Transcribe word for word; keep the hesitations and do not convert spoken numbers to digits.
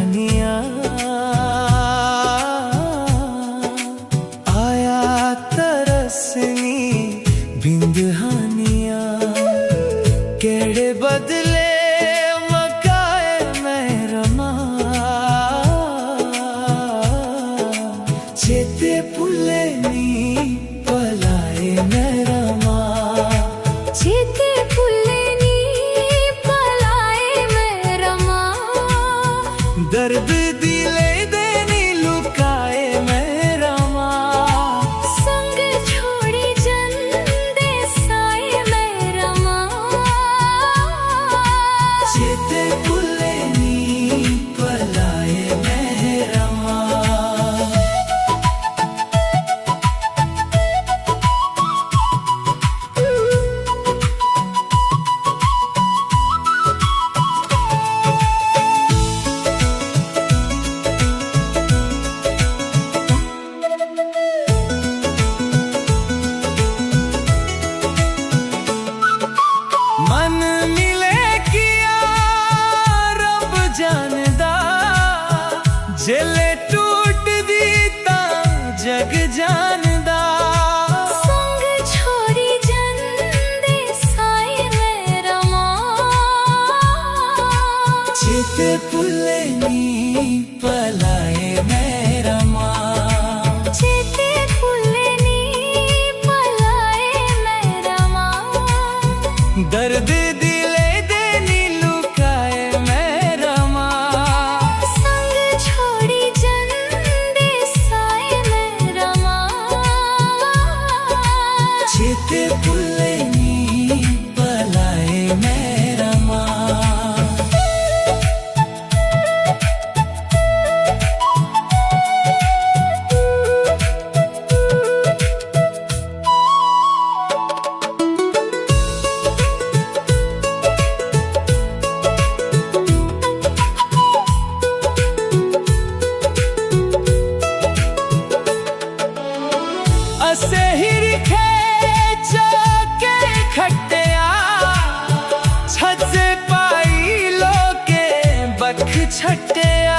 निया आया तरसनी बिंद हानिया। केड़े बदले मकाए मैं रमा। चेते पुल्ले नी पलाए मैं रमा। चेते पुल्ले नी पलाए मैं रमा। दर्द दिले दे नी लुकाए मैं रमा। संग छोड़ी जंदे साए मैं रमा। चेते पुल्ले नी पलाए मैं रमा। मन मिले किया रब जानदा, जेले टूटदी तां जग जानदा। संग छोड़ी जंदे साए मैं रमा। चेते पुल्ले नी पलाए मैं रमा। चेते पुल्ले नी पलाए मैं रमा। दर्द दिले दे नी लुकाए मैं रमा। संग छोड़ी जंदे साए मैं रमा। चेते पुल्ले नी पलाए मैं रमा। असे हिरखे चौके खट्टेआ, छज्जे पाई लोके बख छट्टेआ।